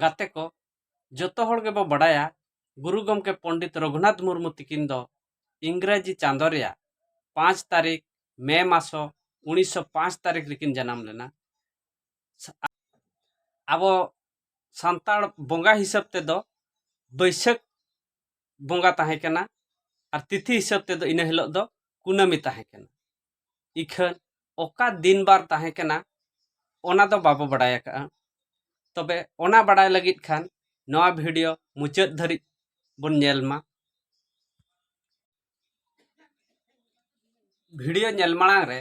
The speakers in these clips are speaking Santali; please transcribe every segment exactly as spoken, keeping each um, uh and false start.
ᱜᱟᱛᱮ ᱠᱚ, ᱡᱚᱛᱚ ᱦᱚᱲ ᱜᱮᱵᱚ ᱵᱟᱰᱟᱭᱟ, ᱜᱩᱨᱩ ᱜᱚᱢᱠᱮ ᱯᱚᱱᱰᱤᱛ ᱨᱚᱜᱷᱩᱱᱟᱛᱷ ᱢᱩᱨᱢᱩ ᱛᱤᱠᱤᱱ ᱫᱚ ᱤᱝᱨᱮᱡᱤ ᱪᱟᱸᱫᱚ ᱨᱮᱭᱟᱜ ᱯᱟᱸᱪ ᱛᱟᱹᱨᱤᱠᱷ ᱢᱮ ᱢᱟᱥᱚ ᱩᱱᱤᱥᱥᱚ ᱯᱟᱸᱪ ᱛᱟᱹᱨᱤᱠᱷ ᱨᱮᱠᱤᱱ ᱡᱟᱱᱟᱢ ᱞᱮᱱᱟ᱾ ᱟᱵᱚ ᱥᱟᱱᱛᱟᱲ ᱵᱚᱸᱜᱟ ᱦᱤᱥᱟᱹᱵ ᱛᱮᱫᱚ ᱵᱟᱹᱭᱥᱟᱹᱠᱷ ᱵᱚᱸᱜᱟ ᱛᱟᱦᱮᱸ ᱠᱟᱱᱟ, ᱟᱨ ᱛᱤᱛᱷᱤ ᱦᱤᱥᱟᱹᱵ ᱛᱮᱫᱚ ᱤᱱᱟᱹ ᱦᱤᱞᱳᱜ ᱫᱚ ᱠᱩᱱᱟᱹᱢᱤ ᱛᱟᱦᱮᱸ ᱠᱟᱱᱟ᱾ ᱤᱠᱷᱟᱹᱱ ᱚᱠᱟ ᱫᱤᱱ ᱵᱟᱨ ᱛᱟᱦᱮᱸ ᱠᱟᱱᱟ, ᱚᱱᱟ ᱫᱚ ᱵᱟᱵᱚ ᱵᱟᱰᱟᱭ ᱟᱠᱟᱫᱼᱟ᱾ ᱛᱚᱵᱮ ᱚᱱᱟ ᱵᱟᱰᱟᱭ ᱞᱟᱹᱜᱤᱫ ᱠᱷᱟᱱ ᱱᱚᱣᱟ ᱵᱷᱤᱰᱤᱭᱳ ᱢᱩᱪᱟᱹᱫ ᱫᱷᱟᱹᱨᱤᱡ ᱵᱚᱱ ᱧᱮᱞ ᱢᱟ᱾ ᱵᱷᱤᱰᱤᱭᱳ ᱧᱮᱞ ᱢᱟᱲᱟᱝ ᱨᱮ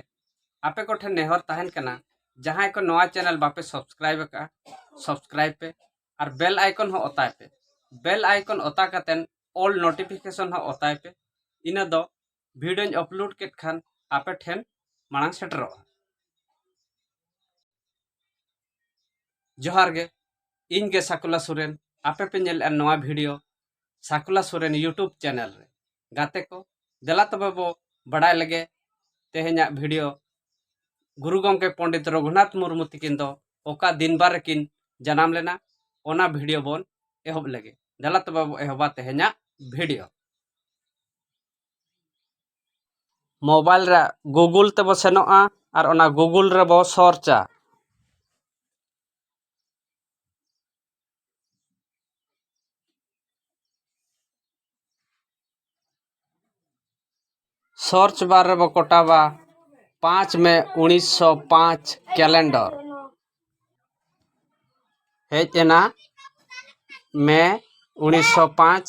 ᱟᱯᱮ ᱠᱚᱴᱷᱮᱱ ᱱᱮᱦᱚᱨ ᱛᱟᱦᱮᱱ ᱠᱟᱱᱟ, ᱡᱟᱦᱟᱸᱭ ᱠᱚ ᱱᱚᱣᱟ ᱪᱮᱱᱮᱞ ᱵᱟᱯᱮ ᱥᱟᱵᱥᱠᱨᱟᱭᱤᱵ ᱟᱠᱟᱫᱼᱟ, ᱥᱟᱵᱥᱠᱨᱟᱭᱤᱵ ᱯᱮ ᱟᱨ ᱵᱮᱞ ᱟᱭᱠᱚᱱ ᱦᱚᱸ ᱚᱛᱟᱭ ᱯᱮ᱾ ᱵᱮᱞ ᱟᱭᱠᱚᱱ ᱚᱛᱟ ᱠᱟᱛᱮᱱ ᱚᱞ ᱱᱳᱴᱤᱯᱷᱤᱠᱮᱥᱚᱱ ᱦᱚᱸ ᱚᱛᱟᱭ ᱯᱮ᱾ ᱤᱱᱟᱹ ᱫᱚ ᱵᱷᱤᱰᱤᱭᱳᱧ ᱟᱯᱞᱳᱰ ᱠᱮᱫ ᱠᱷᱟᱱ ᱟᱯᱮ ᱴᱷᱮᱱ ᱢᱟᱲᱟᱝ ᱥᱮᱴᱮᱨᱚᱜᱼᱟ᱾ ᱡᱚᱦᱟᱨ ᱜᱮ, ᱤᱧ ᱜᱮ ᱥᱟᱠᱩᱞᱟ ᱥᱚᱨᱮᱱ᱾ ᱟᱯᱮ ᱯᱮ ᱧᱮᱞᱮᱫᱼᱟ ᱱᱚᱣᱟ ᱵᱷᱤᱰᱤᱭᱳ ᱥᱟᱠᱩᱞᱟ ᱥᱚᱨᱮᱱ YouTube ᱪᱮᱱᱮᱞ ᱨᱮ᱾ ᱜᱟᱛᱮ ᱠᱚ, ᱫᱮᱞᱟ ᱛᱚᱵᱮ ᱵᱚ ᱵᱟᱰᱟᱭ ᱞᱮᱜᱮ ᱛᱮᱦᱮᱧᱟᱜ ᱵᱷᱤᱰᱤᱭᱳ, ᱜᱩᱨᱩ ᱜᱚᱢᱠᱮ ᱯᱚᱱᱰᱤᱛ ᱨᱚᱜᱷᱩᱱᱟᱛᱷ ᱢᱩᱨᱢᱩ ᱛᱤᱠᱤᱱ ᱫᱚ ᱚᱠᱟ ᱫᱤᱱ ᱵᱟᱨ ᱨᱮᱠᱤᱱ ᱡᱟᱱᱟᱢ ᱞᱮᱱᱟ, ᱚᱱᱟ ᱵᱷᱤᱰᱤᱭᱳ ᱵᱚᱱ ᱮᱦᱚᱵ ᱞᱮᱜᱮ᱾ ᱫᱮᱞᱟ ᱛᱚᱵᱮ ᱵᱚ ᱮᱦᱚᱵᱟ ᱛᱮᱦᱮᱧᱟᱜ ᱵᱷᱤᱰᱤᱭᱳ᱾ ᱢᱳᱵᱟᱭᱤᱞ ᱨᱮ ᱜᱩᱜᱩᱞ ᱛᱮᱵᱚ ᱥᱮᱱᱚᱜᱼᱟ ᱟᱨ ᱚᱱᱟ ᱜᱩᱜᱩᱞ ᱨᱮᱵᱚ ᱥᱟᱨᱪᱟ᱾ ᱥᱟᱨᱪ ᱵᱟᱨ ᱨᱮᱵᱚ ᱠᱚᱴᱟᱵᱟ ᱯᱟᱸᱪ ᱢᱮ ᱩᱱᱤᱥᱥᱚ ᱯᱟᱸᱪ ᱠᱮᱞᱮᱱᱰᱟᱨ᱾ ᱦᱮᱡ ᱮᱱᱟ ᱢᱮ ᱩᱱᱤᱥᱥᱚ ᱯᱟᱸᱪ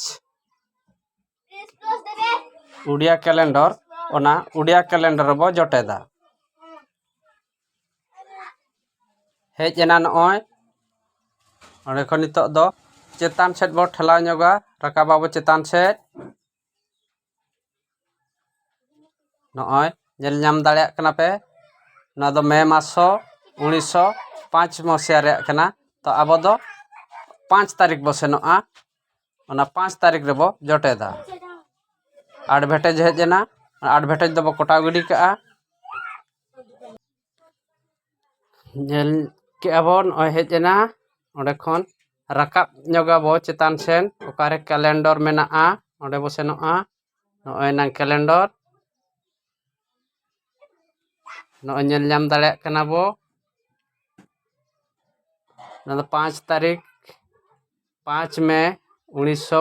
ᱩᱰᱤᱭᱟ ᱠᱮᱞᱮᱱᱰᱟᱨ᱾ ᱚᱱᱟ ᱩᱰᱤᱭᱟ ᱠᱮᱞᱮᱱᱰᱟᱨ ᱨᱮᱵᱚ ᱡᱚᱴᱮᱫᱟ᱾ ᱦᱮᱡ ᱮᱱᱟ ᱱᱚᱜᱼᱚᱭ᱾ ᱚᱸᱰᱮ ᱠᱷᱚᱱ ᱱᱤᱛᱚᱜ ᱫᱚ ᱪᱮᱛᱟᱱ ᱥᱮᱫ ᱵᱚ ᱴᱷᱮᱞᱟᱣ ᱧᱚᱜᱟ, ᱨᱟᱠᱟᱵᱟᱵᱚ ᱪᱮᱛᱟᱱ ᱥᱮᱫ᱾ ᱱᱚᱜᱼᱚᱭ ᱧᱮᱞ ᱧᱟᱢ ᱫᱟᱲᱮᱭᱟᱜ ᱠᱟᱱᱟ ᱯᱮ, ᱱᱚᱣᱟ ᱫᱚ ᱢᱮ ᱢᱟᱥ ᱥᱚ ᱩᱱᱤᱥᱥᱚ ᱯᱟᱸᱪ ᱢᱚᱥᱤᱦᱟ ᱨᱮᱭᱟᱜ ᱠᱟᱱᱟ᱾ ᱛᱚ ᱟᱵᱚ ᱫᱚ ᱯᱟᱸᱪ ᱛᱟᱹᱨᱤᱠᱷ ᱵᱚ ᱥᱮᱱᱚᱜᱼᱟ, ᱚᱱᱟ ᱯᱟᱸᱪ ᱛᱟᱹᱨᱤᱠᱷ ᱨᱮᱵᱚ ᱡᱚᱴᱮᱫᱟ᱾ ᱟᱰᱵᱷᱮᱴᱮᱡᱽ ᱦᱮᱡ ᱮᱱᱟ, ᱟᱰᱵᱷᱮᱴᱮᱡᱽ ᱫᱚᱵᱚ ᱠᱚᱴᱟᱣ ᱜᱤᱰᱤ ᱠᱟᱜᱼᱟ᱾ ᱧᱮᱞ ᱠᱮᱜᱼᱟ ᱵᱚᱱ, ᱱᱚᱜᱼᱚᱭ ᱦᱮᱡ ᱮᱱᱟ ᱚᱸᱰᱮ ᱠᱷᱚᱱ᱾ ᱨᱟᱠᱟᱵ ᱧᱚᱜᱟᱵᱚ ᱪᱮᱛᱟᱱ ᱥᱮᱱ, ᱚᱠᱟᱨᱮ ᱠᱮᱞᱮᱱᱰᱚᱨ ᱢᱮᱱᱟᱜᱼᱟ ᱚᱸᱰᱮ ᱵᱚ ᱥᱮᱱᱚᱜᱼᱟ᱾ ᱱᱚᱜᱼᱚᱭ ᱱᱟᱝ ᱠᱮᱞᱮᱱᱰᱚᱨ ᱱᱚᱜᱼᱚᱭ ᱧᱮᱞ ᱧᱟᱢ ᱫᱟᱲᱮᱭᱟᱜ ᱠᱟᱱᱟ ᱵᱚ᱾ ᱚᱱᱟ ᱫᱚ ᱯᱟᱸᱪ ᱛᱟᱹᱨᱤᱠᱷ, ᱯᱟᱸᱪ ᱢᱮ ᱩᱱᱤᱥᱥᱚ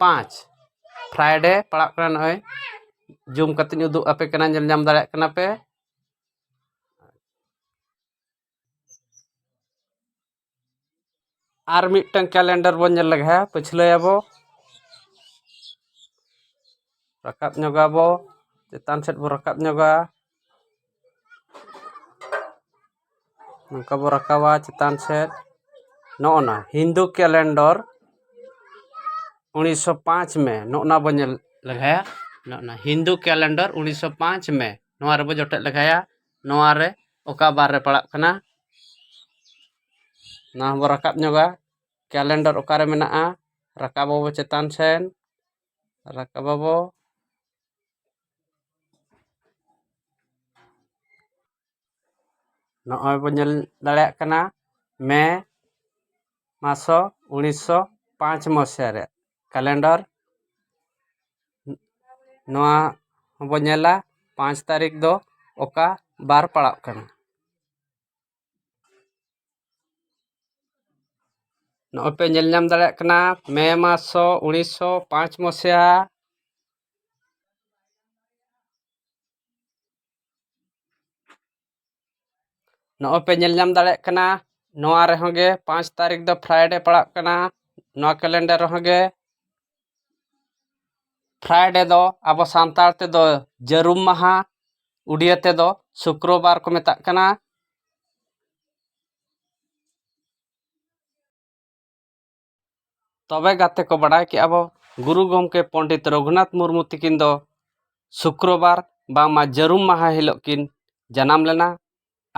ᱯᱟᱸᱪ, ᱯᱷᱨᱟᱭᱰᱮ ᱯᱟᱲᱟᱜ ᱠᱟᱱᱟ᱾ ᱱᱚᱜᱼᱚᱭ ᱡᱩᱢ ᱠᱟᱛᱮᱧ ᱩᱫᱩᱜ ᱟᱯᱮ ᱠᱟᱱᱟ, ᱧᱮᱞ ᱧᱟᱢ ᱫᱟᱲᱮᱭᱟᱜ ᱠᱟᱱᱟ ᱯᱮ᱾ ᱟᱨ ᱢᱤᱫᱴᱟᱝ ᱠᱮᱞᱮᱱᱰᱟᱨ ᱵᱚᱱ ᱧᱮᱞ ᱞᱮᱜᱮ, ᱯᱟᱹᱪᱷᱞᱟᱹᱭᱟᱵᱚ, ᱨᱟᱠᱟᱵ ᱧᱚᱜᱟᱵᱚ, ᱪᱮᱛᱟᱱ ᱥᱮᱫ ᱵᱚ ᱨᱟᱠᱟᱵ ᱧᱚᱜᱟ᱾ ᱱᱚᱝᱠᱟ ᱵᱚ ᱨᱟᱠᱟᱵᱟ ᱪᱮᱛᱟᱱ ᱥᱮᱫ᱾ ᱱᱚᱜᱼᱚ ᱱᱟ ᱦᱤᱱᱫᱩ ᱠᱮᱞᱮᱱᱰᱚᱨ ᱩᱱᱤᱥᱥᱚ ᱯᱟᱸᱪ ᱢᱮ, ᱱᱚᱜᱼᱚ ᱱᱟ ᱵᱚ ᱧᱮᱞ ᱞᱮᱜᱟᱭᱟ᱾ ᱱᱚᱜᱼᱚ ᱱᱟ ᱦᱤᱱᱫᱩ ᱠᱮᱞᱮᱱᱰᱚᱨ ᱩᱱᱤᱥᱥᱚ ᱯᱟᱸᱪ ᱢᱮ, ᱱᱚᱣᱟ ᱨᱮᱵᱚ ᱡᱚᱴᱮᱫ ᱞᱮᱜᱟᱭᱟ᱾ ᱱᱚᱣᱟ ᱨᱮ ᱚᱠᱟ ᱵᱟᱨ ᱨᱮ ᱯᱟᱲᱟᱜ ᱠᱟᱱᱟ, ᱱᱚᱣᱟ ᱦᱚᱸᱵᱚ ᱨᱟᱠᱟᱵ ᱧᱚᱜᱟ᱾ ᱠᱮᱞᱮᱱᱰᱟᱨ ᱚᱠᱟᱨᱮ ᱢᱮᱱᱟᱜᱼᱟ, ᱨᱟᱠᱟᱵᱟᱵᱚ ᱪᱮᱛᱟᱱ ᱥᱮᱱ, ᱨᱟᱠᱟᱵᱟᱵᱚ᱾ ᱱᱚᱜᱼᱚᱭ ᱵᱚ ᱧᱮᱞ ᱫᱟᱲᱮᱭᱟᱜ ᱠᱟᱱᱟ ᱢᱮ ᱢᱟᱥᱚ ᱩᱱᱤᱥᱥᱚ ᱯᱟᱸᱪ ᱢᱚᱥᱤᱦᱟ ᱨᱮ ᱠᱮᱞᱮᱱᱰᱟᱨ᱾ ᱱᱚᱣᱟ ᱦᱚᱸᱵᱚ ᱧᱮᱞᱟ ᱯᱟᱸᱪ ᱛᱟᱹᱨᱤᱠᱷ ᱫᱚ ᱚᱠᱟ ᱵᱟᱨ ᱯᱟᱲᱟᱜ ᱠᱟᱱᱟ᱾ ᱱᱚᱜᱼᱚᱭ ᱯᱮ ᱧᱮᱞ ᱧᱟᱢ ᱫᱟᱲᱮᱭᱟᱜ ᱠᱟᱱᱟ ᱢᱮ ᱢᱟᱥᱚ ᱩᱱᱤᱥᱥᱚ ᱯᱟᱸᱪ ᱢᱚᱥᱤᱦᱟ᱾ ᱱᱚᱜᱼᱚᱭ ᱯᱮ ᱧᱮᱞ ᱧᱟᱢ ᱫᱟᱲᱮᱭᱟᱜ ᱠᱟᱱᱟ ᱱᱚᱣᱟ ᱨᱮᱦᱚᱸ ᱜᱮ ᱯᱟᱸᱪ ᱛᱟᱹᱨᱤᱠᱷ ᱫᱚ ᱯᱷᱨᱟᱭᱰᱮ ᱯᱟᱲᱟᱜ ᱠᱟᱱᱟ᱾ ᱱᱚᱣᱟ ᱠᱮᱞᱮᱱᱰᱟᱨ ᱨᱮᱦᱚᱸ ᱜᱮ ᱯᱷᱨᱟᱭᱰᱮ ᱫᱚ ᱟᱵᱚ ᱥᱟᱱᱛᱟᱲ ᱛᱮᱫᱚ ᱡᱟᱹᱨᱩᱢ ᱢᱟᱦᱟ, ᱩᱰᱤᱭᱟ ᱛᱮᱫᱚ ᱥᱩᱠᱨᱚᱵᱟᱨ ᱠᱚ ᱢᱮᱛᱟᱜ ᱠᱟᱱᱟ᱾ ᱛᱚᱵᱮ ᱜᱟᱛᱮ ᱠᱚ, ᱵᱟᱰᱟᱭ ᱠᱮᱜᱼᱟ ᱵᱚ ᱜᱩᱨᱩ ᱜᱚᱢᱠᱮ ᱯᱚᱱᱰᱤᱛ ᱨᱚᱜᱷᱩᱱᱟᱛᱷ ᱢᱩᱨᱢᱩ ᱛᱤᱠᱤᱱ ᱫᱚ ᱥᱩᱠᱨᱚᱵᱟᱨ ᱵᱟᱝᱢᱟ ᱡᱟᱹᱨᱩᱢ ᱢᱟᱦᱟ ᱦᱤᱞᱳᱜ ᱠᱤᱱ ᱡᱟᱱᱟᱢ ᱞᱮᱱᱟ᱾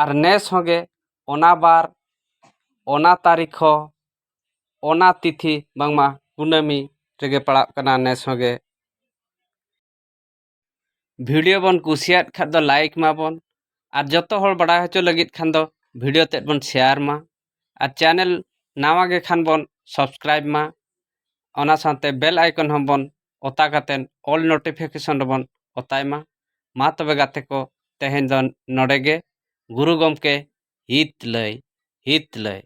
ᱟᱨ ᱱᱮᱥ ᱦᱚᱸᱜᱮ ᱚᱱᱟ ᱵᱟᱨ, ᱚᱱᱟ ᱛᱟᱹᱨᱤᱠᱷ ᱦᱚᱸ, ᱚᱱᱟ ᱛᱤᱛᱷᱤ ᱵᱟᱝᱢᱟ ᱠᱩᱱᱟᱹᱢᱤ ᱨᱮᱜᱮ ᱯᱟᱲᱟᱜ ᱠᱟᱱᱟ ᱱᱮᱥ ᱦᱚᱸᱜᱮ᱾ ᱵᱷᱤᱰᱤᱭᱳ ᱵᱚᱱ ᱠᱩᱥᱤᱭᱟᱜ ᱠᱷᱟᱱ ᱫᱚ ᱞᱟᱭᱤᱠ ᱢᱟᱵᱚᱱ, ᱟᱨ ᱡᱚᱛᱚ ᱦᱚᱲ ᱵᱟᱲᱟᱭ ᱦᱚᱪᱚ ᱞᱟᱹᱜᱤᱫ ᱠᱷᱟᱱ ᱫᱚ ᱵᱷᱤᱰᱤᱭᱳ ᱛᱮᱫ ᱵᱚᱱ ᱥᱮᱭᱟᱨ ᱢᱟ, ᱟᱨ ᱪᱮᱱᱮᱞ ᱱᱟᱣᱟ ᱜᱮ ᱠᱷᱟᱱ ᱵᱚᱱ subscribe ᱢᱟ, ᱚᱱᱟ ᱥᱟᱶᱛᱮ bell icon ᱦᱚᱸᱵᱚᱱ ᱚᱛᱟ ᱠᱟᱛᱮᱫ all notification ᱨᱮᱵᱚᱱ ᱚᱛᱟᱭ ᱢᱟ᱾ ᱢᱟ ᱛᱚᱵᱮ ᱜᱟᱛᱮ ᱠᱚ, ᱛᱮᱦᱮᱧ ᱫᱚ ᱱᱚᱰᱮ ᱜᱮ᱾ ᱜᱩᱨᱩ ᱜᱚᱢᱠᱮ ᱦᱤᱛ ᱞᱟᱹᱭ, ᱦᱤᱛ ᱞᱟᱹᱭ᱾